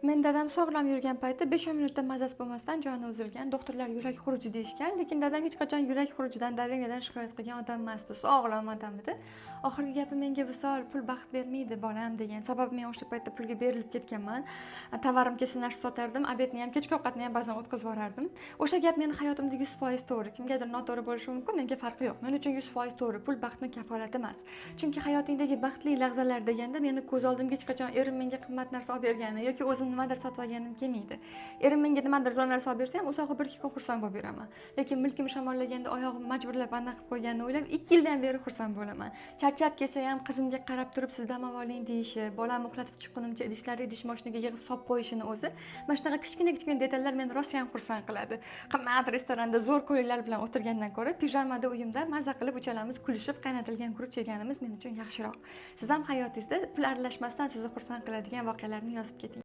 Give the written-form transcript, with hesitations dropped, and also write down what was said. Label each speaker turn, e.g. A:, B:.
A: Men dadam sog'lom yurgan payti 5-10 minutda mazasi bo'lmasdan joni uzilgan. Doktorlar yurak xuruji deyishgan, lekin dadam hech qachon yurak xurujidan, давления dan shikoyat qilgan odam emasdi. Sog'lom odam edi. Oxirgi gapi menga: "Visol, pul baxt bermaydi, bolam", degan. Sababi men o'sha paytda pulga berilib ketganman. Tovarim kelsa, narsa sotardim, обед ni ham, kechki ovqatni ham ba'zan o'tkazib yuborardim. O'sha gap meni hayotimda 100% to'g'ri. Kimgadir noto'g'ri bo'lishi mumkin, menga farqi yo'q. Men uchun 100% to'g'ri. Pul baxtni kafolati emas. Chunki hayotingdagi baxtli lahzalar deganda meni ko'z oldimga hech qachon erim menga qimmat narsa olib bergani yoki o'zim nimadir sotib olganim kelmaydi. Erim menga nimadir zo'r narsa olib bersa ham, uzog'i bir ikki kun xursand bo'lib yuraman. Lekin milkim shamollaganda oyog'im majburlab anaqa qilib qo'yganini o'ylab 2 yildan beri xursand bo'laman. Charchab kelsa ham qizimga qarab turib, "Siz dam oling", deyishi, bolamni uxlatib chiqqunimcha idishlarni idish moshinaga yig'ib solib qo'yishini o'zi, mana shunaqa kichkina kichkina detallar meni rosayam xursand qiladi. Qimmat restoranda zo'r ko'ylaklar bilan o'tirgandan ko'ra pijamada uyimda maza qilib uchalamiz kulishib qaynatilgan guruch yeganimiz men uchun yaxshiroq. Siz ham hayotingizda pul aralashmasdan sizni xursand qiladigan voqealarni yozib keting.